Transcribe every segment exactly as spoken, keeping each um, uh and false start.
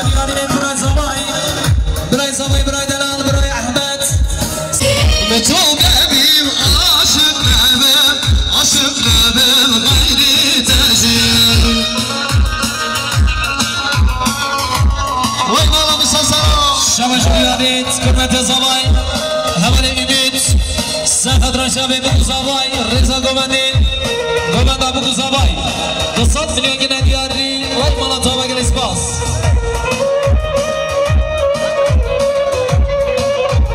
Diyarê Biray Zavay, Biray Zavay, Biray Delal, Biray Ehmed. Min to bebîm aşiq nebim, aşiq nebim xeyrî te jî. Wey mala min sazara. Şabaş Diyarê, Kurmete Zavay, Hevalê Ümit, Sexedra Şabê Biku Zavay, Rêza Govendê, Govenda Biku Zavay. Du sed milyon gine diyarî. Wek mala te be gelek spas.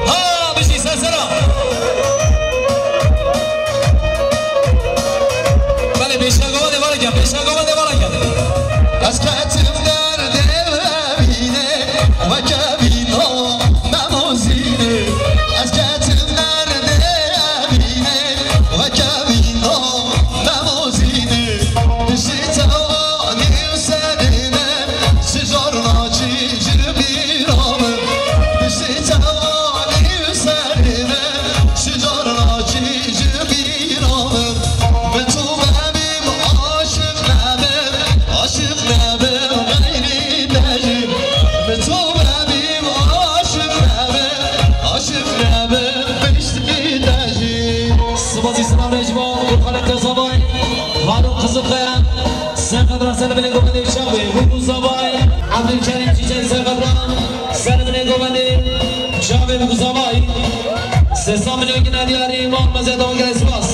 Ha, bijî ser sera. Belê, pêşa gava de vara gel, pêşa gava de vara gel. Ez ketim derdê evînê, weke vîno memozînê. Ez ketim derdê evînê, weke vîno memozînê. Piştî te anî û serê me, şijarna çî ji bîra min. Piştî te anî û serê me, şijarna çî ji bîra min. Min tu bebîm aşiq nebim, aşiq nebim xeyrî te jî. Min tu bebîm aşiq nebim, aşiq nebim piştî te jî. Sibasî silavê ji bo Gulxanê Tezavay, Faruk Qizilkaya, Sexedra Serbelê Govendê Çavê, Buku Zavay, Abdülkerim Çiçek Sexedra Serbelê Govendê Çavê, Buku Zavay. Sê sed milyon gine diyarî, mal meziyeta wan gelek spas.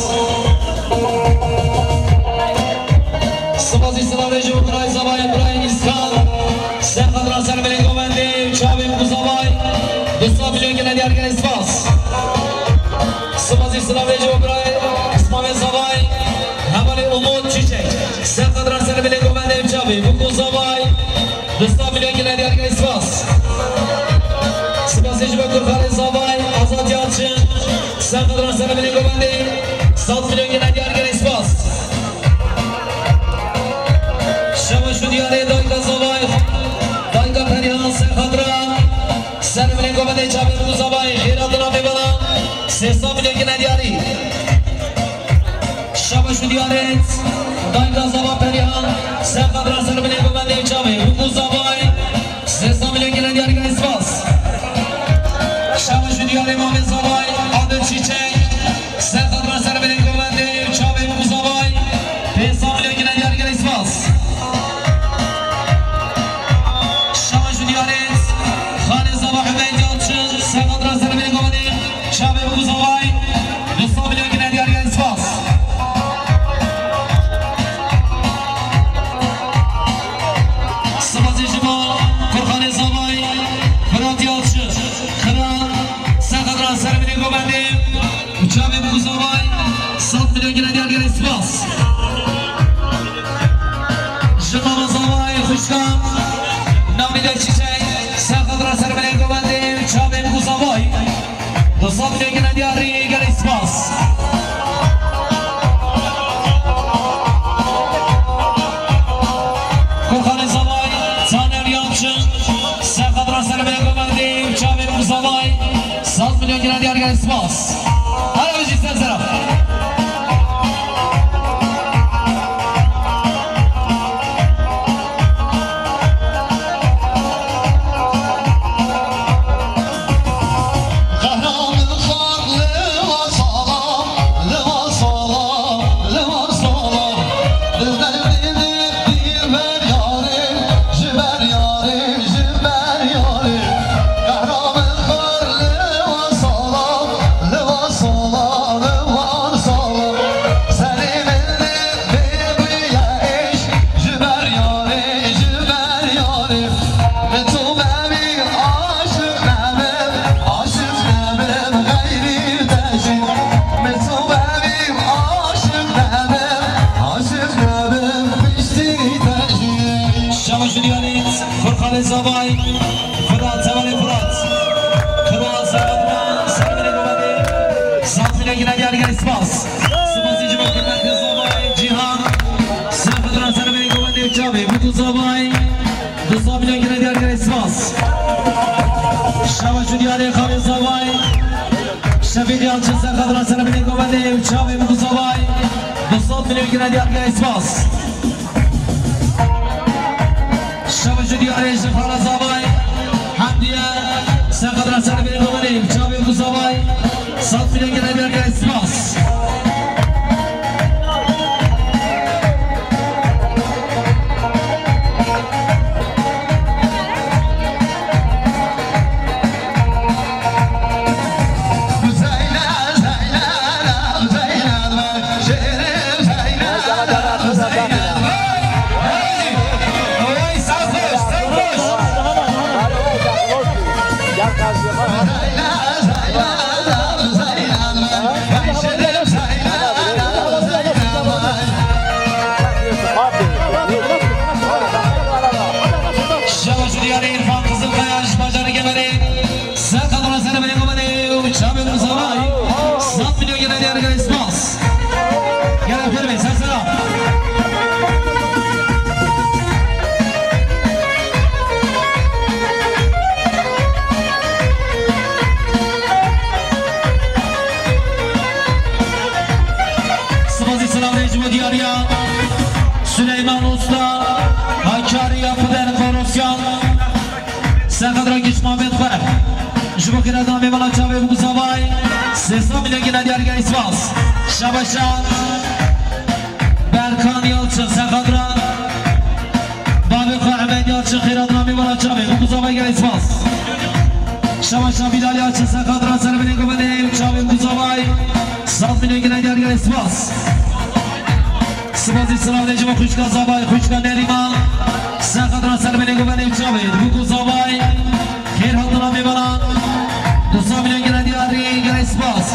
Spas û silavê ji bo Biray Zavay, Biray Îskan, Sexedra Serbelê Govendê Çavê, Buku Zavay. Du sed milyon gine diyarî, gelek spas. Spas û silavê ji bo Biray Îsmaîl Zavay, Hevalê Umut Çiçek, Sexedra Serbelê Govendê Çavê, Buku Zavay. Du sed milyon gine diyar, gelek spas. Spasê ji bo Kurxalê Zavay, Azad Yalçın, Sexedra Serbelê Govendê, sed milyon gine diyar, gelek spas. Şebaş û diyarê dayika Zavay, dayika Perihan, Sexedra Serbelê Govendê Çavê, Buku Zavay, xêra dina mêvana, sê sed milyon gine diyarî. Şebaş û diyarê dayika Zava Perihan, Sexedra Serbelê Govendê Çavê, Buku Zavay, sê sed milyon gine diyarî, gelek spas. Şebaş û diyarê Mamê Zavay, Adil Çiçek, Sexedra Serbelê Govendê Çavê, Buku Zavay, pênc sed milyon gine diyarî, gelek spas. Şebaş û diyarê Xalê Zava Hümeyd Yalçın, Sexedra Serbelê Govendê Çavê, Buku Zavay, du sed milyon gine diyar, gelek spas. Spasê ji bo Kurxanê Zavay, Firat Yalçın, Xira, Sexedra Serbelê Govendê Çavê, Buku Zavay, sed milyon gine diyar, gelek spas. Ji mama Zavay, xwişka Namîde Çiçek, Sexedra Serbelê Govendê Çavê, Buku Zavay. Du sed milyon gine diyarî, gelek spas. Kurxanê Zavay, Taner Yalçın, Sexedra Serbelê Govendê Çavê, Buku Zavay, sed milyon gine diyar, gelek spas. Hele bijî ser sera. Ji ber yarê, ji ber yarê. Min tu bebî aşiq nebim, aşiq nebim xeyrî te jî. Min tu bebî aşiq nebim, aşiq nebim piştî te jî. Şebaş û diyarê Kurxalê Zavay, Firat, Hevalê Firat. Kral Sexedra Serbelê Govendê. Sed milyon gine diyar, gelek spas. Spasî ji bo Kurmetê Zavay, Cîhan. Sexedra Serbelê Govendê Çavê, Buku Zavay. Du sed milyon gine diyar, gelek spas. Şebaş û diyarê Xalê Zavay, Şefîq Yalçın, Sexedra Serbelê Govendê Çavê, Buku Zavay. Du sed milyon gine diyar, gelek spas. Şebaş û diyarê Ji Xala Zavay, Hemdiye, Serqadra Serberê Gomenê, Çavê Ku Zavay, sed milyon gene dergay spas. Şeva Judiyarê İrfan Kızılkaya ji bajarê Geverê. Serqadra Serberê Gomenê û Çavê Ku Zavay. Sed milyon gene dergay spas. Gel aferin, ser sera. Spasî selamê ji bo diyariya Süleyman Usta, Hakkariya Fıdel Korosyan. Serqadra Giş Muhammed Xwer. Ji bo xêrhatina mêvana Çavê Ku Zavay, sê sed milyon gene diyargay spas. Şabaşa Berkan Yalçın, Serqadra bavê xwe Emed Yalçın, xêrhatina mêvana Çavê Ku Zavay gene spas. Şabaşa Bilal Yalçın, Serqadra Serberê Gomenê Çavê Ku Zavay, sed milyon gene diyargay spas. Spasî selamê ji bo xwişka Zavay, xwişka Nerîman. Serqadra Serberê Gomenê Çavê, Ku Zavay. Xêr hatina mêvanan. Du sed milyon gene diyarî, gene spas.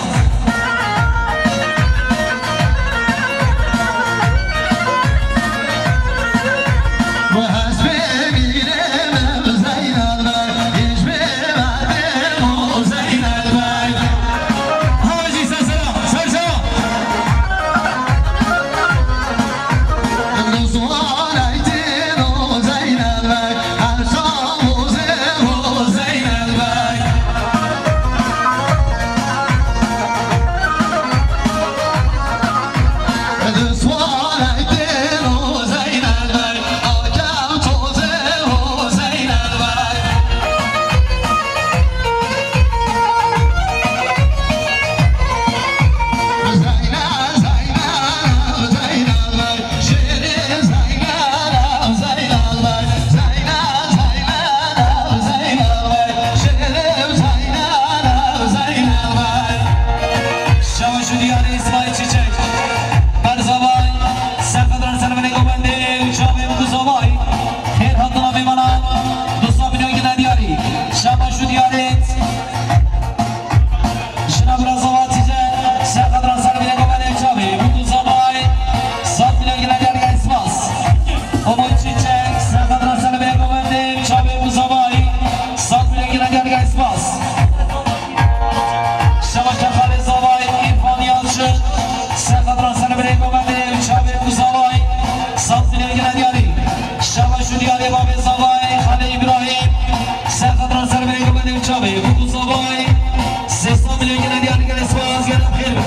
Şeva Judiyarê İsmail Çiçek. Berzavay, Serqadra Serberê Govendê û Çavê Ku Zavay. Xêr hatina mêvanan. Du sed milyon gene diyarî. Şeva Judiyarê. Jina Berzavay Çiçek. Serqadra Serberê Govendê û Çavê Ku Zavay. Sed milyon gene diyarî, spas. Umut Çiçek, Serqadra Serberê Govendê û Çavê Ku Zavay. Sed milyon gene diyarî, spas. Şeva Şexalê Zavay, İrfan Yalçın, Serqadra Serberê Govendê û Çavê Ku Zavay, sed milyon gene diyarî. Şeva Judiyarê Bavê Zavay, Xalê İbrahim, Serqadra Serberê Govendê û Çavê Ku Zavay, sê sed milyon gene diyarî, gene spas, gene xêr.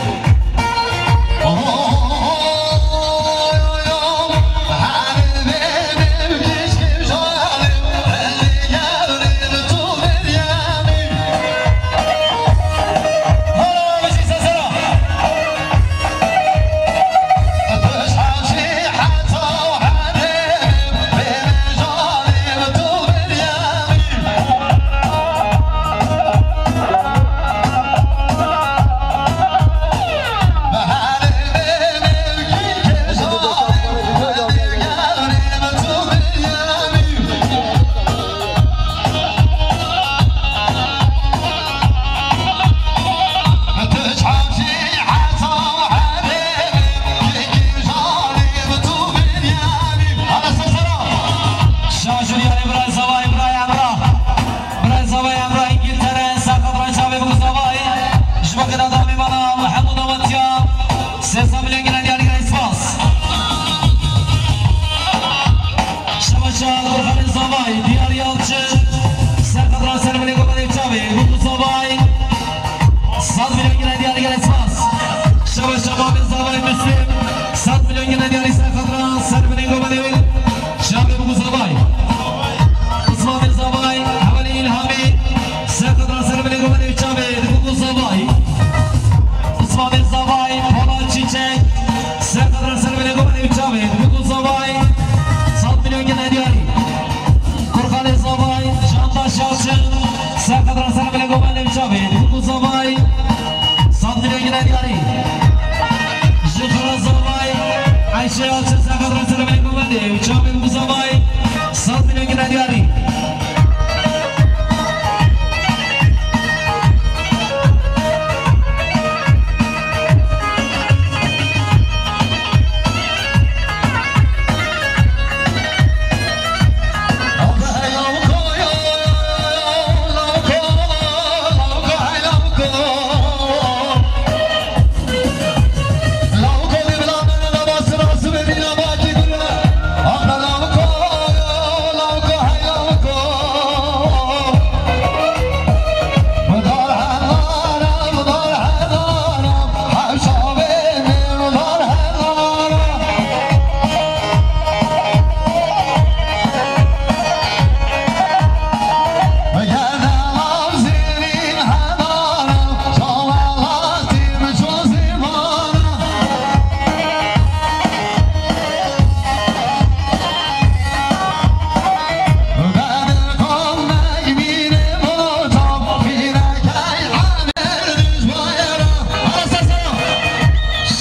Çavê Bûk û Zavay, sed milyon gine diyarî. Ji xala Zavay, Ayşe Yalçın Sefer Resul Bey Gumendê û çavê Bûk û Zavay, sed milyon gine diyarî.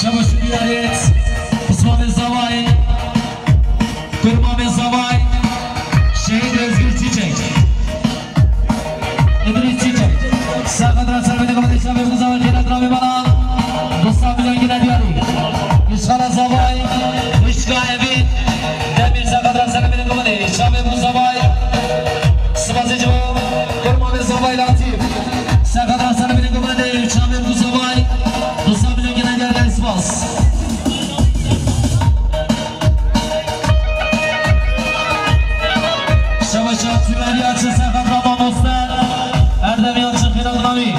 Şebaş diyarêt, Osmanê Zavay, Kurmanê Zavay, Şehîd Özgür Çiçek. Îdrîs Çîçek. Serqedra Sermedê Gumedê Şavê Bûk û Zavay xêra dramê bana. Dosta milyon gine diyarî. Îşxala Zavay. Wişka Evîn. Demîr Serqedra Sermedê Gumedê Şavê Bûk û Zavay. Sipasê cewab. Kurmanê Zavay Latîf. Serqedra Sermedê Gumedê Şavê Bûk û Zavay. Dosta milyon gine diyarî. Spas. Şebaş Tümer Yalçın Sefer Rama Moster, Erdem Yalçın Xêra Dinamî.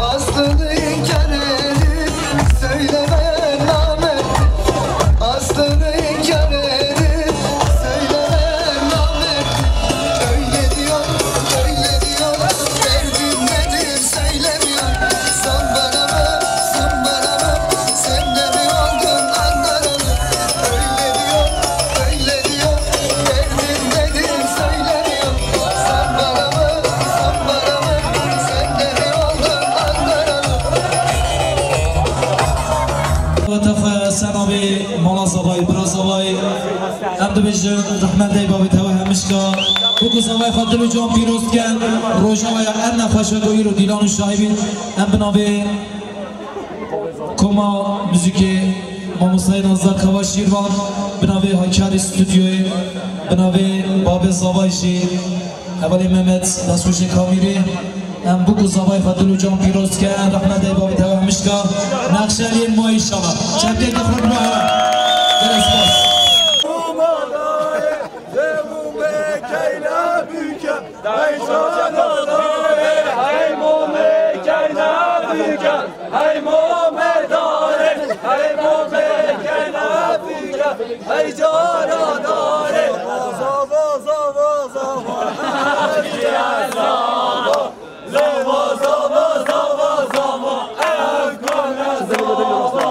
Aslını inkar edip söyleme namert. Aslını inkar edip söyleme namert. Öyle diyor, öyle diyor. Verdim dedim söylemiyor. Zambara mı, zambara mı? Sen de mi oldun Ankaralı? Öyle diyor, öyle diyor. Verdim dedim söylemiyor. Zambara mı, zambara mı? Sen de mi oldun Ankaralı? Tefe senabê mala zavayê, bira zavayê. Em dibêjin rehmet dey bavê tewe hemişka. Wekî zavayê xwe dil û can pîroz dikin. Rojava ya ena xweş wekî îro dîlan û şahî bîn. Em bi navê Koma muzîkê mamostayê Nazar Xewa Şîrvan, bi navê Hakkari Stüdyoyê, bi navê Babê Zavay jî, hevalê Mehmet, destxoşê kamîrê, em bûk û zavayê xwe dil û can pîroz dikin, rehmet dey babê tewe hemişka, nexşe lê ma înşallah. Çepkê dixwin bi hewa. Gelek spas. Hey cara dare, hey mome kayna büken, hey mome dare, hey mome kayna büken, hey cara dare. Zava, zava, zava, zava. Zava, zava, zava, zava, ev gole zava.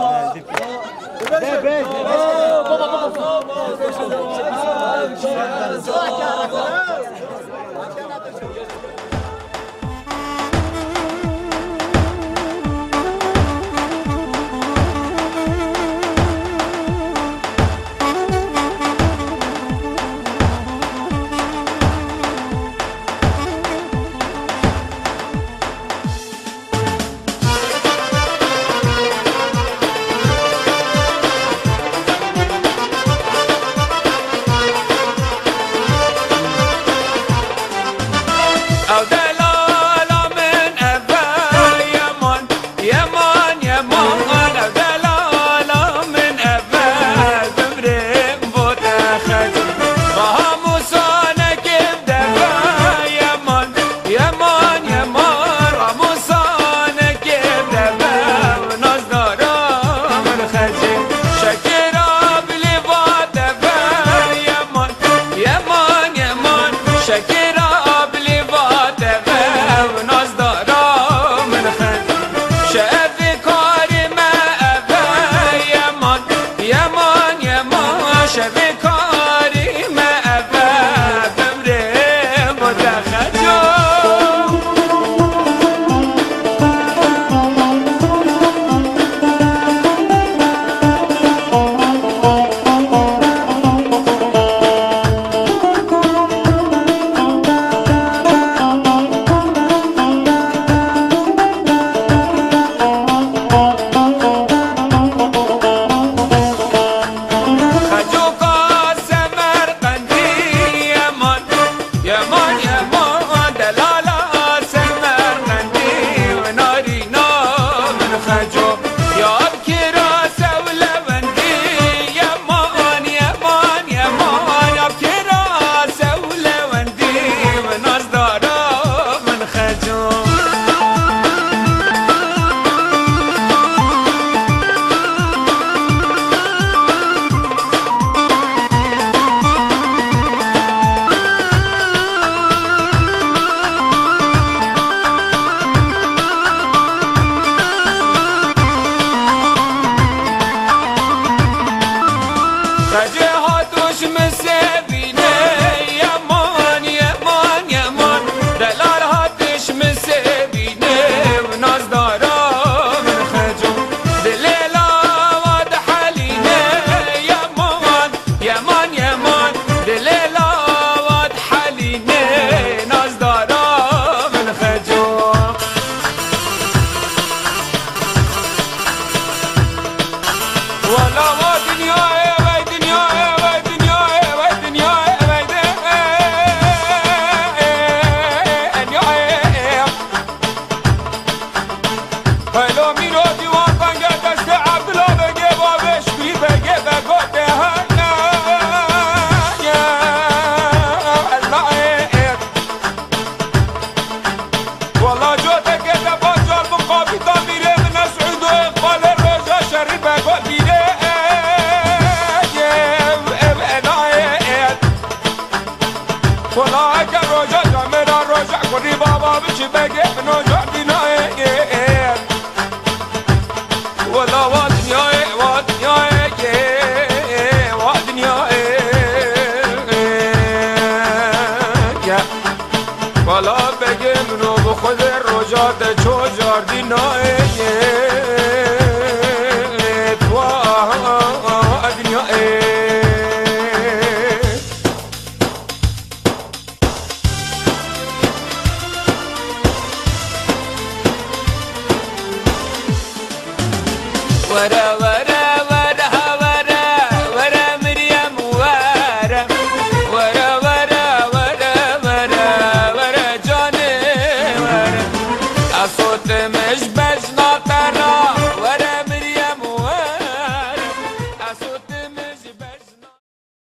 Ew delala min ev e, yeman, yeman, yeman, ev delala min ev e, bimrêm bo te xecim. Baha musanekê deve, yeman, yeman, yeman, ramusanekê deve, nazdara min xecim. Şekira bilî va deve, yeman, yeman, yeman, şekira bilî va deve, nazdara min xecim. Şevê karê me ev e, yeman, yeman, yeman, şevê karê me ev e, bimrêm bo te xeco. Xecoka Semerqendî, yeman, yeman, yeman, delala Semerqendî, narîna min xeco. Ya bikira sewlewendî, yeman, yeman, yeman, ya bikira sewlewendî, nazdara min xeco. Xecê hatuş min sevîne, yeman, yeman, yeman. Delal hatiş min sevîne, nazdara min xeco. Dilê lawa dihelîne, yeman, yeman, yeman. Dilê lawa dihelîne, nazdara min xeco. Wala wa dinyayê wey, dinyayê wey, dinyayê wey, dinyayê wey de. Wa dinyayê, wa dinyayê, wa dinyayê. Bala begê min o bi xwedê roja te ço cardî nayê. Wa dinyayê. Were